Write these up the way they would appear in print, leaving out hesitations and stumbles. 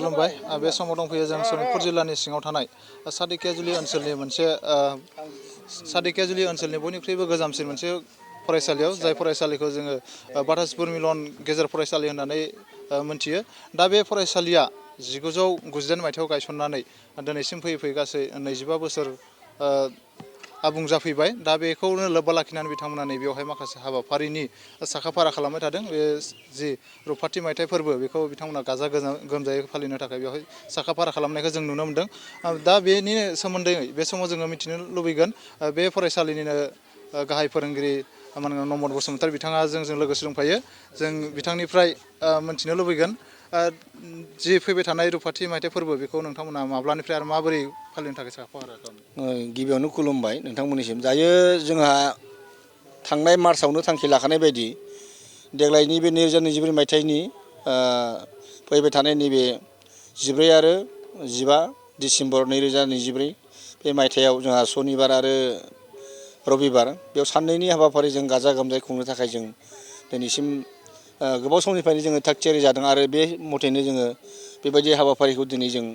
खुलुमबाय बे समाव दंफैयो जों सनितपुर जिल्लानि सिङाव थानाय सादिकियाजुलि ओनसोलनि मोनसे सादिकियाजुलि ओनसोलनि बयनिख्रुइबो गोजामसिन मोनसे फरायसालियाव जाय फरायसालिखौ जोङो बाटासपुर मिलन गेजेर फरायसालि होननानै मोनथियो। दा बे फरायसालिया 1998 मायथाइयाव गायसननानै दिनैसिम फैयै फैयै गासै 25 बोसोर आबुं जाफैबाय। दा बेखौनो लोब्बा लाखिनानै बिथांमोना नैबेयावहाय माखासे हाबाफारिनि साखाफारा खालामबाय थादों। बे जि रुफाथि मायथाइ फोरबो बेखौ बिथांमोना गाजा गोमजायै फालिनो थाखाय बेवहाय साखाफारा खालामनायखौ जों नुनो मोन्दों। दा बेनि सोमोन्दै बे समाव जोङो मिथिनो लुबैगोन बे फरायसालिनिनो गाहाय फोरोंगिरि नमन बसुमतारी बिथाङा जोंजों लोगोसे दंफायो। जों बिथांनिफ्राय मिथिनो लुबैगोन जि फैबाय थानाय रुफाथि मायथाइ फोरबो बेखौ नोंथांमोना माब्लानिफ्राय आरो माबोरै फालिनो थाखाय साखाफारा खालामदों? गिबियावनो खुलुमबाय नोंथांमोननिसिम। दायो जोंहा थांनाय मार्चआवनो थांखि लाखानाय बायदि देग्लायनि बे 2024 मायथाइनि फैबाय थानाय नैबे 14 आरो 15 डिसेम्बर 2024 बे मायथाइयाव जोंहा सनिबार आरो रबिबार बेयाव साननैनि हाबाफारि जों गाजा गोमजायै खुंनो थाखाय जों दिनैसिम गोबाव समनिफ्रायनो जोङो थाग थियारि जादों आरो बे मथैनो जोङो बेबायदि हाबाफारिखौ दिनै जों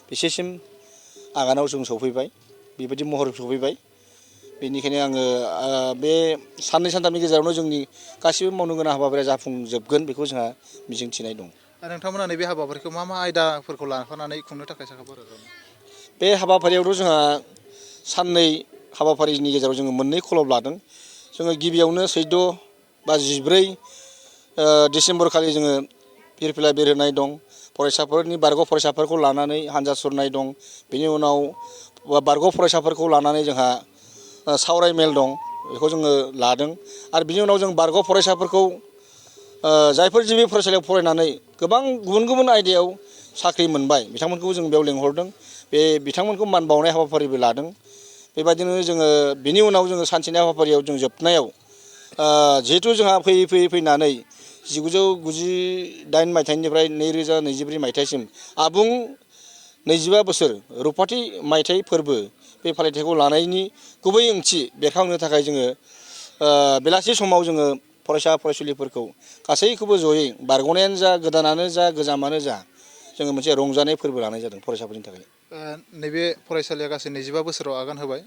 बेसेसिम आगानाव जों सफैबाय, बेबायदि महर सफैबाय। बेनिखायनो आङो बे साननै सानथामनि गेजेरावनो जोंनि गासिबो मावनो गोनां हाबाफारिया जाफुंजोबगोन बेखौ जोंहा मिजिंथिनाय दं। नोंथांमोना नैबे हाबाफारिखौ मा आयदाफोरखौ लाफानानै खुंनो थाखाय साखाफारा खालामदों? बे हाबाफारियावथ' जोंहा साननै हाबाफारिनि गेजेराव जोङो मोननै खलब लादों। जोङो गिबियावनो 14 बा 14 डिसेम्बर खालि जोङो फिरफिला बिरहोनाय दं। फरायसाफोरनि बारग' फरायसाफोरखौ लानानै हान्जा सुरनाय दं। बेनि उनाव बारग' फरायसाफोरखौ लानानै जोंहा सावराय मेल दं, बेखौ जोङो लादों। आरो बिनि उनाव जों बारग' फरायसाफोरखौ जायफोर जिबि फरायसालियाव फरायनानै गोबां गुबुन गुबुन आयदायाव साख्रि मोनबाय बिथांमोनखौ जों बेयाव लेंहरदों। बे बिथांमोनखौ मान बावनाय हाबाफारिबो लादों। बेबायदिनो जोङो बिनि उनाव जोङो सानसेनि हाबाफारियाव जों जोबनायाव जिहेथु जोंहा फैयै फैयै फैनानै 1998 मायथाइनिफ्राय 2024 मायथाइसिम आबुं 25 बोसोर रुफाथि मायथाइ फोरबो बे फालिथायखौ लानायनि गुबै ओंथि बेरखांहोनो थाखाय जोङो बेलासि समाव जोङो फरायसा फरायसुलिफोरखौ गासैखौबो जयै बारग'नायानो जा गोदानानो जा गोजामानो जा जोङो मोनसे रंजानाय फोरबो लानाय जादों फरायसाफोरनि थाखाय। नैबे फरायसालिया गासै 25 बोसोराव आगान होबाय।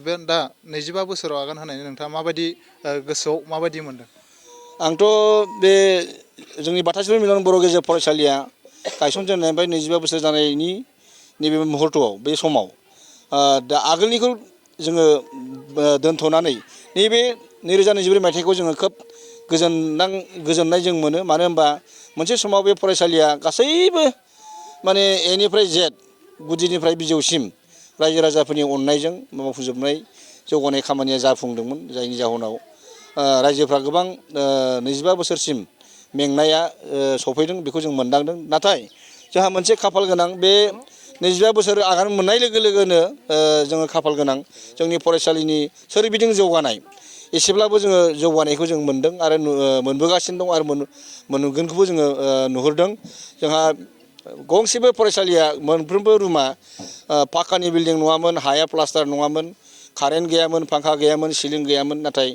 बे दा 25 बोसोराव आगान होनायनि नोंथाङा माबायदि गोसोआव माबायदि मोनदों? आंथ' बे जोंनि बाटासपुर मिलन बर' गेजेर फरायसालिया गायसनजेननायनिफ्राय 25 बोसोर जानायनि नैबे मुहुर्तआव बे समाव दा आगोलनिखौ जोङो दोनथ'नानै नैबे 2024 मायथाइखौ जोङो खोब गोजोननाय जों मोनो। मानो होनबा मोनसे समाव बे फरायसालिया गासैबो माने एनिफ्राय जेड गुदिनिफ्राय बिजौसिम रायजो राजाफोरनि अननायजों मावफुंजोबनाय जौगानाय खामानिया जाफुंदोंमोन। जायनि जाहोनाव रायजोफ्रा गोबां 25 बोसोरसिम मेंनाया सफैदों बेखौ जों मोनदांदों। नाथाय जोंहा मोनसे खाफाल गोनां, बे 25 बोसोर आगान मोननाय लोगो लोगोनो जोङो खाफाल गोनां जोंनि फरायसालिनि सोरबिथिं जौगानाय एसेब्लाबो जोङो जौगानायखौ जों मोनदों आरो मोनबोगासिनो दं आरो मोनगोनखौबो जोङो नुहुरदों। जोंहा गंसेबो फरायसालिया मोनफ्रोमबो रुमा पाक्कानि बिल्डिं नङामोन, हाया प्लास्टार नङामोन, कारेन्ट गैयामोन, फांखा गैयामोन, सिलिं गैयामोन। नाथाय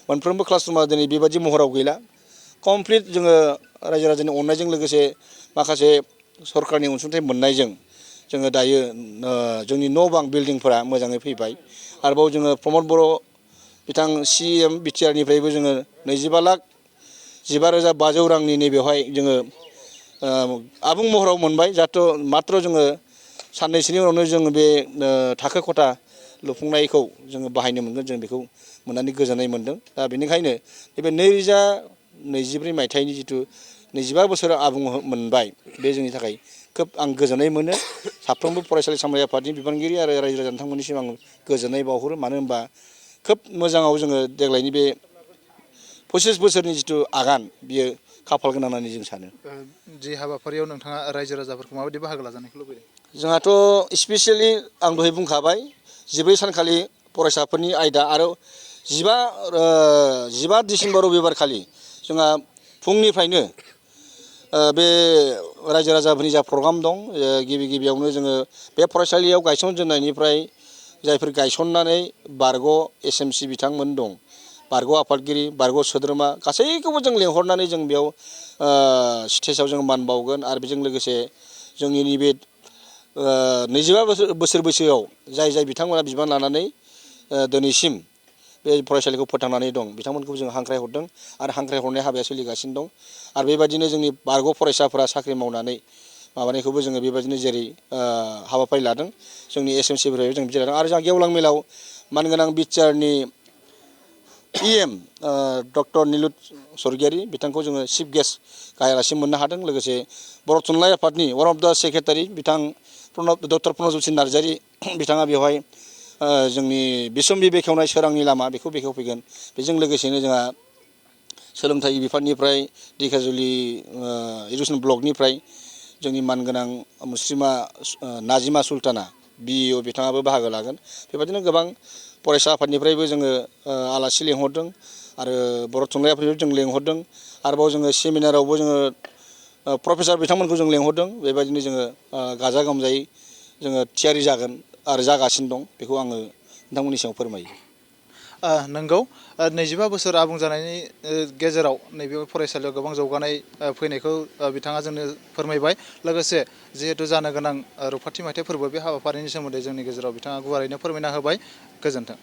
मोनफ्रोमबो क्लासरुमा दिनै बेबायदि महराव गैला। कमप्लिट जोङो रायजो राजानि अननायजों लोगोसे माखासे सरकारनि अनसुंथाइ मोननायजों जोङो दायो जोंनि न' बां बिल्डिंफोरा मोजाङै फैबाय। आरोबाव जोङो प्रमद बर' बिथां CM BTR निफ्रायबो जोङो 22,15,500 रांनि नैबेवहाय जोङो आबुं महराव मोनबाय। मात्र जोङो साननैसोनि उनावनो जोङो बे थाखो खथा लुफुंनायखौ जोङो बाहायनो मोनगोन। जों बेखौ मोननानै गोजोननाय मोनदों। दा बेनिखायनो नैबे 2024 मायथाइनि जिथु 25 बोसोराव आबुं मोनबाय, बे जोंनि थाखाय खोब आं गोजोननाय मोनो। साफ्रोमबो फरायसालि सामलाय आफादनि बिबानगिरि आरो रायजो राजा नोंथांमोननिसिम आं गोजोननाय बावहरो। मानो होनबा खोब मोजाङाव जोङो देग्लायनि बे 25 बोसोरनि जिथु आगान बियो खाफाल गोनां होननानै जों सानो। जि हाबाफारियाव नोंथाङा रायजो राजाफोरखौ माबायदि बाहागो लाजानायखौ लुबैदों? जोंहाथ' स्पेसियेलि आं दहाय बुंखाबाय 14 सानखालि फरायसाफोरनि आयदा आरो 15 डिसेम्बर रबिबार खालि जोंहा फुंनिफ्रायनो बे रायजो राजाफोरनि जा प्रग्राम दं। गिबियावनो जोङो बे फरायसालियाव गायसनजेननायनिफ्राय जायफोर गायसननानै बारग' SMC बिथांमोन दं, बारग' आफादगिरि, बारग' सोद्रोमा गासैखौबो जों लेंहरनानै जों बेयाव स्टेजाव जों मान बावगोन। आरो बेजों लोगोसे जोंनि नैबे 25 बोसोर बैसोआव जाय बिथांमोना बिबान लानानै दिनैसिम बे फरायसालिखौ फोथांनानै दं बिथांमोनखौ जों हांख्राय हरदों आरो हांख्राय हरनाय हाबाया सोलिगासिनो दं आरो बेबायदिनो जोंनि बारग' फरायसाफोरा साख्रि मावनानै माबानायखौबो जोङो बेबायदिनो जेरै हाबाफारि लादों जोंनि SMC-फोराव जों बिदि लादों आरो जोंहा गेवलां मेलाव मानगोनां बिटिआरनि PM डक्टर निलुत स्वर्गियारि बिथांखौ जोङो चिफ गेस्ट गाहाय आलासि मोननो हादों लोगोसे बर' थुनलाइ आफादनि वान अफ दा सेक्रेटारि बिथां डक्टर प्रनबज्योति नार्जारि बिथाङा बेवहाय जोंनि बिसम्बि बेखेवनाय सोरांनि लामा बेखौ बेखेवफैगोन बेजों लोगोसेनो जोंहा सोलोंथाइ बिफाननिफ्राय ढेकियाजुलि एडुकेसन ब्लकनिफ्राय जोंनि मानगोनां मुस्रिमा नाजिमा सुल्ताना BEO बिथाङाबो बाहागो लागोन बेबायदिनो गोबां फरायसा आफादनिफ्रायबो जोङो आलासि लेंहरदों आरो बर' थुनलाइ आफादनिफ्राय जों लेंहरदों आरोबाव जोङो सेमिनारावबो जोङो प्रफेसार बिथांमोनखौ जों लेंहरदों बेबायदिनो जोङो गाजा गोमजायै जोङो थियारि जागोन आरो जागासिनो दं बेखौ आङो नोंथांमोननि सिगाङाव फोरमायो। नंगौ 25 बोसोर आबुं जानायनि गेजेराव नैबे फरायसालियाव गोबां जौगानाय फैनायखौ बिथाङा जोंनो फोरमायबाय लोगोसे जिहेतु जानो गोनां रुफाथि मायथाइ फोरबो बे हाबाफारिनि सोमोन्दै जोंनि गेजेराव बिथाङा गुवारैनो फोरमायना होबाय गोजोन्थों।